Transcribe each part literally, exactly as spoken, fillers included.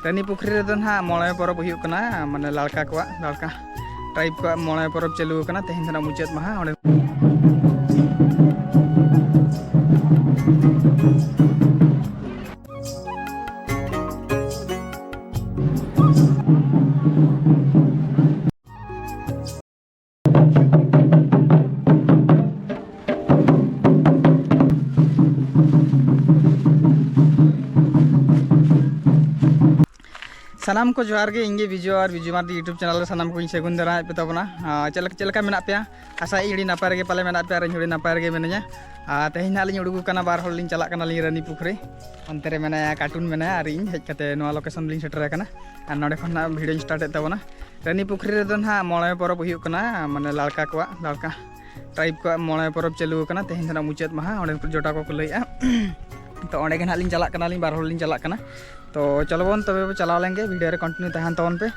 ᱨᱟᱹᱱᱤ ᱯᱩᱠᱷᱨᱤ ᱨᱮᱫᱚ ᱱᱟᱦᱟᱜ ᱢᱚᱬᱮ ᱯᱚᱨᱚᱵᱽ ᱦᱩᱭᱩᱜ ᱠᱟᱱᱟ, ᱢᱟᱱᱮ ᱞᱟᱲᱠᱟ ᱠᱚᱣᱟᱜ, ᱞᱟᱲᱠᱟ ᱴᱨᱟᱭᱤᱵᱽ ᱠᱚᱣᱟᱜ ᱢᱚᱬᱮ ᱯᱚᱨᱚᱵᱽ ᱪᱟᱹᱞᱩ ᱟᱠᱟᱱᱟ᱾ ᱛᱮᱦᱮᱧ ᱫᱚ ᱱᱟᱦᱟᱜ ᱢᱩᱪᱟᱹᱫ ᱢᱟᱦᱟ᱾ ᱚᱸᱰᱮ ᱥᱟᱱᱟᱢ ᱠᱚ ᱡᱚᱦᱟᱨ ᱜᱮ, ᱤᱧ ᱜᱮ ᱵᱤᱡᱩ ᱟᱨ ᱵᱤᱡᱩ ᱢᱟᱨᱰᱤ YouTube ᱪᱮᱱᱮᱞ ᱨᱮ ᱥᱟᱱᱟᱢ ᱠᱚᱧ ᱥᱟᱹᱜᱩᱱ ᱫᱟᱨᱟᱢᱮᱫ ᱯᱮ ᱛᱟᱵᱚᱱᱟ᱾ ᱟᱨ ᱪᱮᱫ ᱞᱮᱠᱟ, ᱪᱮᱫ ᱞᱮᱠᱟ ᱢᱮᱱᱟᱜ ᱯᱮᱭᱟ? ᱟᱥᱟᱭᱟᱹᱧ ᱟᱹᱰᱤ ᱱᱟᱯᱟᱭ ᱨᱮᱜᱮ ᱯᱟᱞᱮ ᱢᱮᱱᱟᱜ ᱯᱮᱭᱟ ᱟᱨ ᱤᱧ ᱦᱚᱸ ᱟᱹᱰᱤ ᱱᱟᱯᱟᱭ ᱨᱮᱜᱮ ᱢᱤᱱᱟᱹᱧᱟ᱾ ᱟᱨ ᱛᱮᱦᱮᱧ ᱱᱟᱦᱟᱜ ᱞᱤᱧ ᱩᱰᱩᱠ ᱟᱠᱟᱱᱟ, ᱵᱟᱨ ᱦᱚᱲ ᱞᱤᱧ ᱪᱟᱞᱟᱜ ᱠᱟᱱᱟᱞᱤᱧ ᱨᱟᱹᱱᱤ ᱯᱩᱠᱷᱨᱤ᱾ ᱚᱱᱛᱮ ᱨᱮ ᱢᱮᱱᱟᱭᱟ ᱠᱟᱨᱴᱩᱱ ᱢᱮᱱᱟᱭᱟ ᱟᱨ ᱤᱧ ᱦᱮᱡ ᱠᱟᱛᱮ ᱱᱚᱣᱟ ᱞᱳᱠᱮᱥᱚᱱ ᱞᱤᱧ ᱥᱮᱴᱮᱨ ᱟᱠᱟᱱᱟ᱾ ᱟᱨ ᱱᱚᱰᱮ ᱠᱷᱚᱱ ᱱᱟᱦᱟᱜ ᱵᱷᱤᱰᱤᱭᱳᱧ ᱥᱴᱟᱨᱴᱮᱫ ᱛᱟᱵᱚᱱᱟ᱾ ᱨᱟᱹᱱᱤ ᱯᱩᱠᱷᱨᱤ ᱨᱮᱫᱚ ᱱᱟᱦᱟᱜ ᱢᱚᱬᱮ ᱯᱚᱨᱚᱵᱽ ᱦᱩᱭᱩᱜ ᱠᱟᱱᱟ, ᱢᱟᱱᱮ ᱞᱟᱲᱠᱟ ᱠᱚᱣᱟᱜ, ᱞᱟᱲᱠᱟ ᱴᱨᱟᱭᱤᱵᱽ ᱠᱚᱣᱟᱜ ᱢᱚᱬᱮ ᱯᱚᱨᱚᱵᱽ ᱪᱟᱹᱞᱩ ᱟᱠᱟᱱᱟ᱾ ᱛᱮᱦᱮᱧ ᱫᱚ ᱱᱟᱦᱟᱜ ᱢᱩᱪᱟᱹᱫ ᱢᱟᱦᱟ, ᱚᱸᱰᱮ ᱡᱚᱴᱟ ᱠᱚᱠᱚ ᱞᱟᱹᱭᱮᱫᱼᱟ᱾ ᱛᱚ ᱚᱸᱰᱮ ᱜᱮ ᱱᱟᱦᱟᱜ ᱞᱤᱧ ᱪᱟᱞᱟᱜ ᱠᱟᱱᱟᱞᱤᱧ, ᱵᱟᱨ ᱦᱚᱲ ᱞᱤᱧ ᱪᱟᱞᱟᱜ ᱠᱟᱱᱟ᱾ ᱛᱚ ᱪᱚᱞᱚ ᱵᱚᱱ ᱛᱚᱵᱮ ᱵᱚ ᱪᱟᱞᱟᱣ ᱞᱮᱱ ᱜᱮ, ᱵᱷᱤᱰᱤᱭᱳ ᱨᱮ ᱠᱚᱱᱴᱤᱱᱤᱭᱩ ᱛᱟᱦᱮᱱ ᱛᱟᱵᱚᱱ ᱯᱮ᱾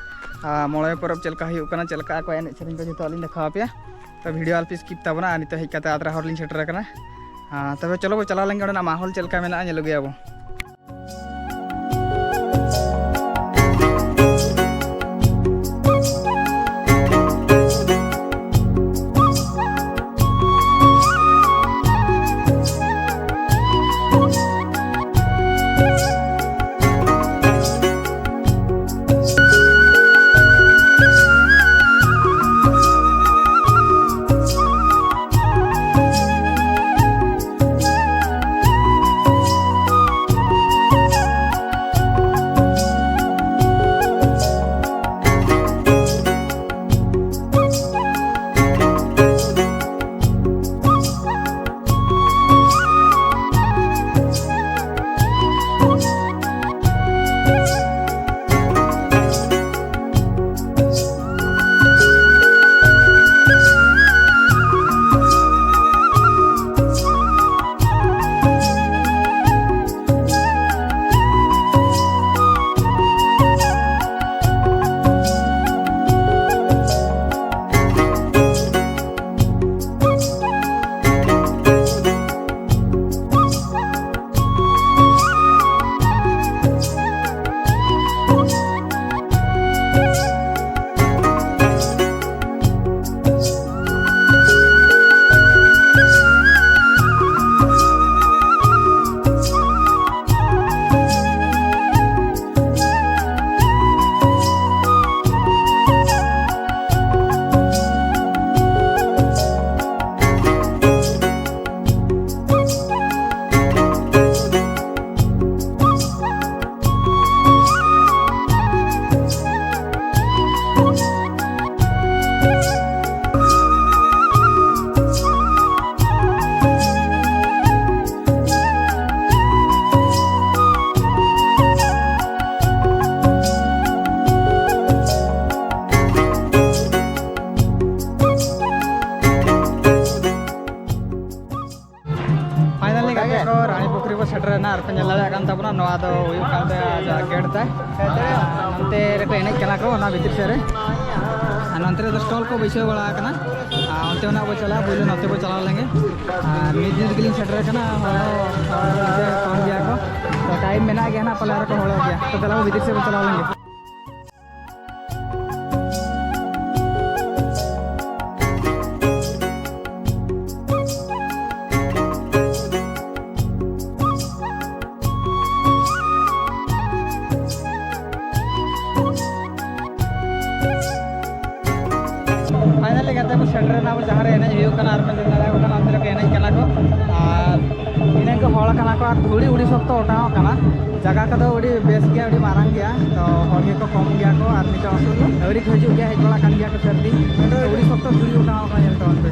ᱟᱨ ᱢᱚᱬᱮ ᱯᱚᱨᱚᱵᱽ ᱪᱮᱫ ᱞᱮᱠᱟ ᱦᱩᱭᱩᱜ ᱠᱟᱱᱟ, ᱪᱮᱫ ᱞᱮᱠᱟ ᱟᱠᱚ ᱮᱱᱮᱡ ᱥᱮᱨᱮᱧ ᱠᱚ ᱡᱚᱛᱚᱣᱟᱜ ᱞᱤᱧ ᱫᱮᱠᱷᱟᱣ ᱟᱯᱮᱭᱟ᱾ ᱛᱚ ᱵᱷᱤᱰᱤᱭᱳ ᱟᱞᱚᱯᱮ ᱥᱠᱤᱯ ᱛᱟᱵᱚᱱᱟ᱾ ᱟᱨ ᱱᱤᱛᱚᱜ ᱦᱮᱡ ᱠᱟᱛᱮ ᱟᱫᱽᱨᱟ ᱦᱚᱨ ᱞᱤᱧ ᱥᱮᱴᱮᱨ ᱟᱠᱟᱱᱟ᱾ ᱟᱨ ᱛᱚᱵᱮ ᱪᱚᱞᱚ ᱵᱚ ᱪᱟᱞᱟᱣ ᱞᱮᱱ ᱜᱮ, ᱚᱸᱰᱮᱱᱟᱜ ᱢᱟᱦᱚᱞ ᱪᱮᱫ ᱞᱮᱠᱟ ᱢᱮᱱᱟᱜᱼᱟ ᱧᱮᱞ ᱟᱹᱜᱩᱭᱟᱵᱚ᱾ ᱱᱚᱜᱼᱚᱭ ᱠᱚ ᱨᱟᱱᱤ ᱯᱩᱠᱷᱨᱤ ᱠᱚ ᱥᱮᱴᱮᱨ ᱮᱱᱟ ᱟᱨ ᱯᱮ ᱧᱮᱞ ᱫᱟᱲᱮᱭᱟᱜ ᱠᱟᱱ ᱛᱟᱵᱚᱱᱟ, ᱱᱚᱣᱟ ᱫᱚ ᱦᱩᱭᱩᱜ ᱠᱟᱱ ᱛᱟᱭᱟ ᱟᱡᱟᱜ ᱜᱮᱴ ᱛᱟᱭ᱾ ᱟᱨ ᱱᱚᱱᱛᱮ ᱨᱮᱠᱚ ᱮᱱᱮᱡ ᱠᱟᱱᱟ ᱠᱚ ᱚᱱᱟ ᱵᱷᱤᱛᱤᱨ ᱥᱮᱫ ᱨᱮ, ᱟᱨ ᱱᱚᱱᱛᱮ ᱨᱮᱫᱚ ᱥᱴᱚᱞ ᱠᱚ ᱵᱟᱹᱭᱥᱟᱹᱣ ᱵᱟᱲᱟ ᱟᱠᱟᱱᱟ᱾ ᱟᱨ ᱚᱱᱛᱮ ᱠᱷᱚᱱᱟᱜ ᱵᱚ ᱪᱟᱞᱟᱜᱼᱟ, ᱯᱳᱭᱞᱳ ᱱᱚᱛᱮ ᱵᱚ ᱪᱟᱞᱟᱣ ᱞᱮᱱᱜᱮ᱾ ᱟᱨ ᱢᱤᱫ ᱧᱤᱫᱟᱹ ᱜᱮᱞᱤᱧ ᱥᱮᱴᱮᱨ ᱟᱠᱟᱱᱟ, ᱦᱚᱲ ᱫᱚ ᱠᱚᱢ ᱜᱮᱭᱟ ᱠᱚ, ᱛᱚ ᱴᱟᱭᱤᱢ ᱢᱮᱱᱟᱜ ᱜᱮᱭᱟ ᱱᱟᱜ, ᱯᱟᱞᱮ ᱟᱨᱚ ᱠᱚ ᱦᱚᱲᱚᱜ ᱜᱮᱭᱟ᱾ ᱛᱚ ᱫᱮᱞᱟ ᱵᱚ ᱵᱷᱤᱛᱤᱨ ᱥᱮᱫ ᱵᱚ ᱪᱟᱞᱟᱣ ᱞᱮᱱᱜᱮ᱾ ᱯᱷᱟᱭᱱᱟᱞᱤ ᱜᱟᱛᱮ ᱠᱚ ᱥᱮᱴᱮᱨ ᱮᱱᱟ ᱵᱚ, ᱡᱟᱦᱟᱸ ᱨᱮ ᱮᱱᱮᱡ ᱦᱩᱭᱩᱜ ᱠᱟᱱᱟ, ᱟᱨ ᱯᱮ ᱧᱮᱞ ᱫᱟᱲᱮᱭᱟᱠᱚ ᱠᱟᱱᱟ, ᱚᱱᱛᱮ ᱨᱮᱠᱚ ᱮᱱᱮᱡ ᱠᱟᱱᱟ ᱠᱚ᱾ ᱟᱨ ᱤᱱᱟᱹ ᱠᱚ ᱦᱚᱲ ᱠᱟᱱᱟ ᱠᱚ, ᱟᱨ ᱫᱷᱩᱲᱤ ᱩᱲᱤ ᱥᱚᱠᱛᱚ ᱚᱴᱟᱝᱚᱜ ᱠᱟᱱᱟ᱾ ᱡᱟᱭᱜᱟ ᱠᱚᱫᱚ ᱟᱹᱰᱤ ᱵᱮᱥ ᱜᱮᱭᱟ, ᱟᱹᱰᱤ ᱢᱟᱨᱟᱝ ᱜᱮᱭᱟ, ᱛᱚ ᱦᱚᱲ ᱜᱮᱠᱚ ᱠᱚᱢ ᱜᱮᱭᱟ ᱠᱚ᱾ ᱟᱨ ᱱᱤᱛᱚᱜ ᱟᱹᱣᱨᱤ ᱠᱚ ᱦᱤᱡᱩᱜ ᱜᱮᱭᱟ, ᱦᱮᱡ ᱵᱟᱲᱟᱜ ᱠᱟᱱ ᱜᱮᱭᱟ ᱠᱚ ᱥᱟᱹᱨᱫᱤ᱾ ᱟᱹᱰᱤ ᱥᱚᱠᱛᱚ ᱫᱷᱩᱲᱤ ᱚᱴᱟᱝᱚᱜ ᱠᱟᱱᱟ, ᱧᱮᱞ ᱛᱟᱵᱚᱱ ᱯᱮ᱾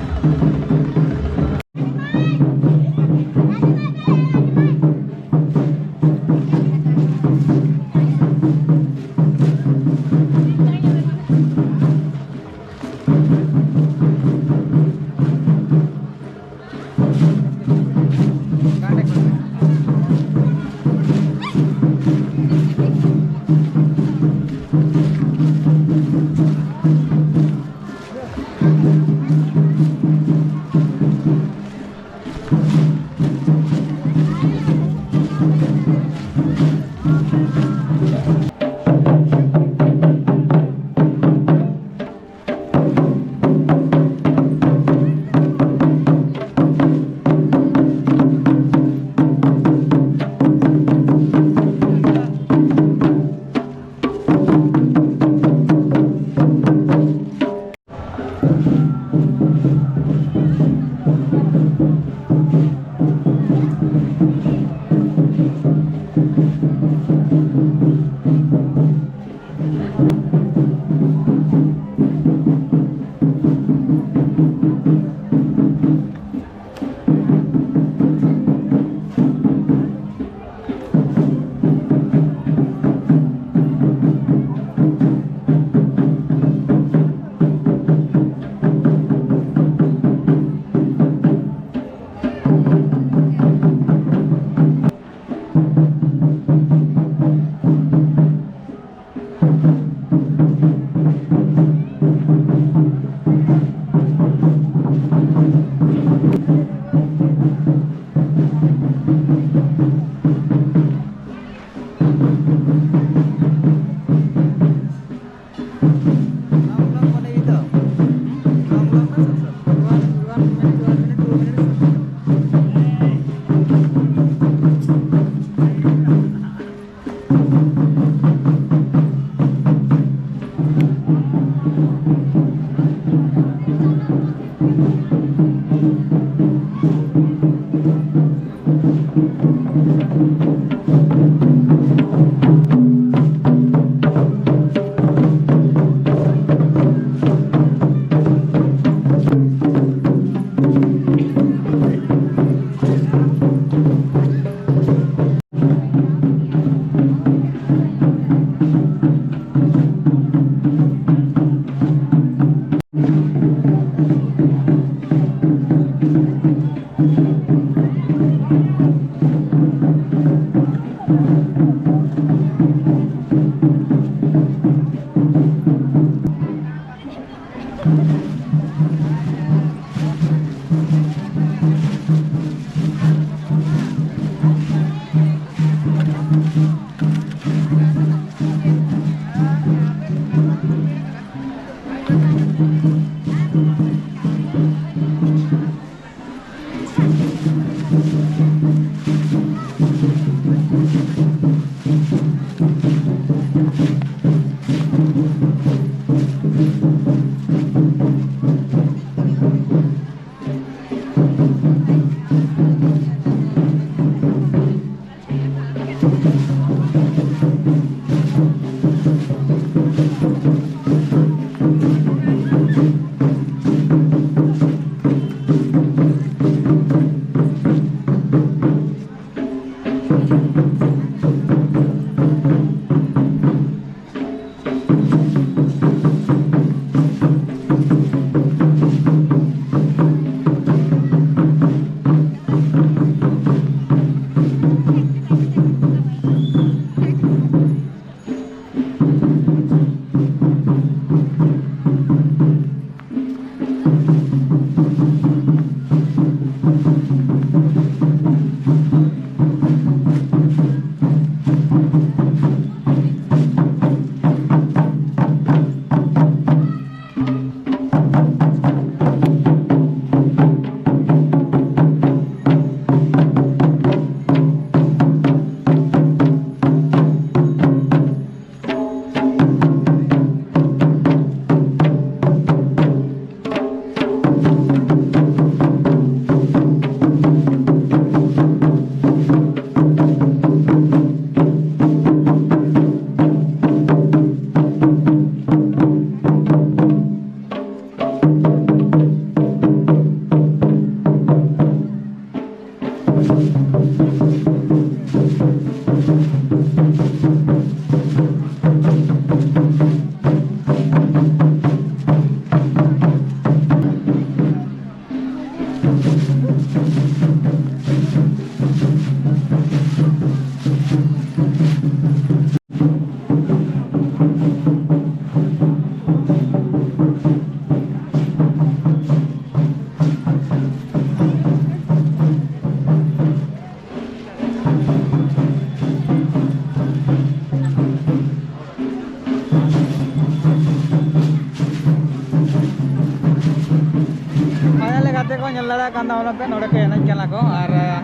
ᱯᱷᱟᱭᱱᱟᱞᱤ ᱜᱟᱛᱮ ᱠᱚ, ᱧᱮᱞ ᱫᱟᱲᱮᱭᱟᱜ ᱠᱟᱱ ᱛᱟᱵᱚᱱᱟ ᱯᱮ, ᱱᱚᱰᱮ ᱠᱚ ᱮᱱᱮᱡ ᱠᱟᱱᱟ ᱠᱚ᱾ ᱟᱨ, ᱟᱨ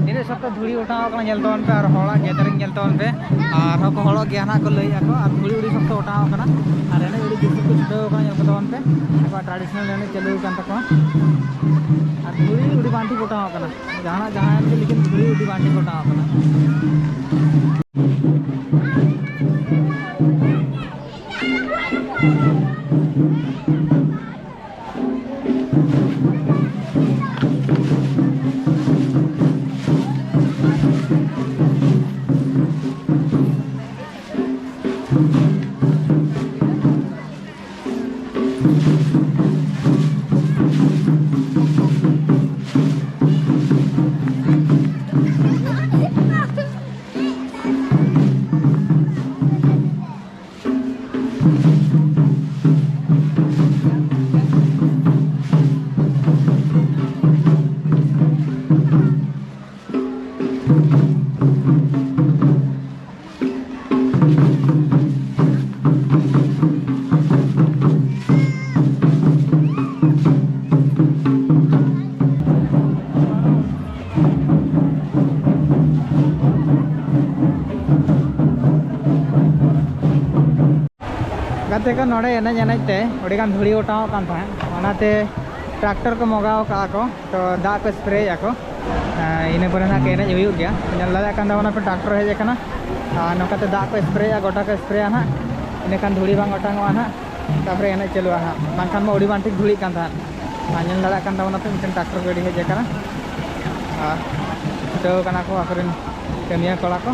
ᱛᱤᱱᱟᱹᱜ ᱥᱚᱠᱛᱚ ᱫᱷᱩᱲᱤ ᱚᱴᱟᱝ ᱠᱟᱱᱟ, ᱧᱮᱞ ᱛᱟᱵᱚᱱ ᱯᱮ᱾ ᱟᱨ ᱦᱚᱲᱟᱜ ᱜᱮᱫᱟᱨᱤᱝ ᱧᱮᱞ ᱛᱟᱵᱚᱱ ᱯᱮ᱾ ᱟᱨᱦᱚᱸ ᱠᱚ ᱦᱚᱲᱚᱜ ᱜᱮᱭᱟ ᱱᱟᱦᱟᱜ ᱠᱚ ᱞᱟᱹᱭᱮᱫᱼᱟ ᱠᱚ᱾ ᱟᱨ ᱫᱷᱩᱲᱤ ᱩᱰᱤ ᱥᱚᱠᱛᱚ ᱚᱴᱟᱝ ᱠᱟᱱᱟ᱾ ᱟᱨ ᱮᱱᱮᱡ ᱟᱹᱰᱤ ᱡᱳᱨ ᱠᱚ ᱪᱷᱩᱴᱟᱹᱣ ᱠᱟᱱᱟ, ᱧᱮᱞ ᱠᱚ ᱛᱟᱵᱚᱱ ᱯᱮ᱾ ᱟᱠᱚᱣᱟᱜ ᱴᱨᱟᱰᱤᱥᱚᱱᱟᱞ ᱮᱱᱮᱡ ᱪᱟᱹᱞᱩ ᱟᱠᱟᱱ ᱛᱟᱠᱚᱣᱟ᱾ ᱟᱨ ᱫᱷᱩᱲᱤ ᱩᱰᱤ ᱵᱟᱝ ᱴᱷᱤᱠ ᱚᱴᱟᱝ ᱠᱟᱱᱟ᱾ ᱡᱟᱦᱟᱱᱟᱜ ᱡᱟᱦᱟᱸᱭᱮᱱ ᱜᱮ, ᱞᱮᱠᱤᱱ ᱫᱷᱩᱲᱤ ᱩᱰᱤ ᱵᱟᱝ ᱴᱷᱤᱠ ᱚᱴᱟᱝ ᱠᱟᱱᱟ᱾ ᱜᱟᱛᱮ ᱠᱚ, ᱱᱚᱰᱮ ᱮᱱᱮᱡ ᱮᱱᱮᱡ ᱛᱮ ᱟᱹᱰᱤ ᱜᱟᱱ ᱫᱷᱩᱲᱤ ᱚᱴᱟᱝᱚᱜ ᱠᱟᱱ ᱛᱟᱦᱮᱸᱫ, ᱚᱱᱟᱛᱮ ᱴᱨᱟᱠᱴᱚᱨ ᱠᱚ ᱢᱚᱜᱟᱣ ᱠᱟᱜᱼᱟ ᱠᱚ, ᱛᱚ ᱫᱟᱜ ᱠᱚ ᱥᱯᱨᱮᱭᱮᱫᱼᱟ ᱠᱚ᱾ ᱟᱨ ᱤᱱᱟᱹ ᱯᱚᱨᱮ ᱱᱟᱜ ᱮᱱᱮᱡ ᱦᱩᱭᱩᱜ ᱜᱮᱭᱟ᱾ ᱧᱮᱞ ᱫᱟᱲᱮᱭᱟᱜ ᱠᱟᱱ ᱛᱟᱵᱚᱱᱟ ᱯᱮ, ᱴᱨᱟᱠᱴᱚᱨ ᱦᱮᱡ ᱟᱠᱟᱱᱟ᱾ ᱟᱨ ᱱᱚᱝᱠᱟᱛᱮ ᱫᱟᱜ ᱠᱚ ᱥᱯᱨᱮᱭᱟ, ᱜᱚᱴᱟ ᱠᱚ ᱥᱯᱨᱮᱭᱟ ᱱᱟᱜ, ᱤᱱᱟᱹᱠᱷᱟᱱ ᱫᱷᱩᱲᱤ ᱵᱟᱝ ᱚᱴᱟᱝᱚᱜᱼᱟ ᱱᱟᱜ᱾ ᱛᱟᱨᱯᱚᱨᱮ ᱮᱱᱮᱡ ᱪᱟᱹᱞᱩᱜᱼᱟ ᱱᱟᱜ, ᱵᱟᱝᱠᱷᱟᱱ ᱢᱟ ᱟᱹᱰᱤ ᱵᱟᱝ ᱴᱷᱤᱠ ᱫᱷᱩᱲᱤᱜ ᱠᱟᱱ ᱛᱟᱦᱮᱸᱫ᱾ ᱟᱨ ᱧᱮᱞ ᱫᱟᱲᱮᱭᱟᱜ ᱠᱟᱱ ᱛᱟᱵᱚᱱᱟ ᱯᱮ, ᱢᱤᱫᱴᱮᱱ ᱴᱨᱟᱠᱴᱚᱨ ᱜᱟᱹᱰᱤ ᱦᱮᱡ ᱟᱠᱟᱱᱟ᱾ ᱟᱨ ᱪᱷᱩᱴᱟᱹᱣ ᱠᱟᱱᱟ ᱠᱚ ᱟᱠᱚᱨᱮᱱ ᱠᱟᱹᱢᱤᱭᱟᱹ ᱠᱚᱲᱟ ᱠᱚ᱾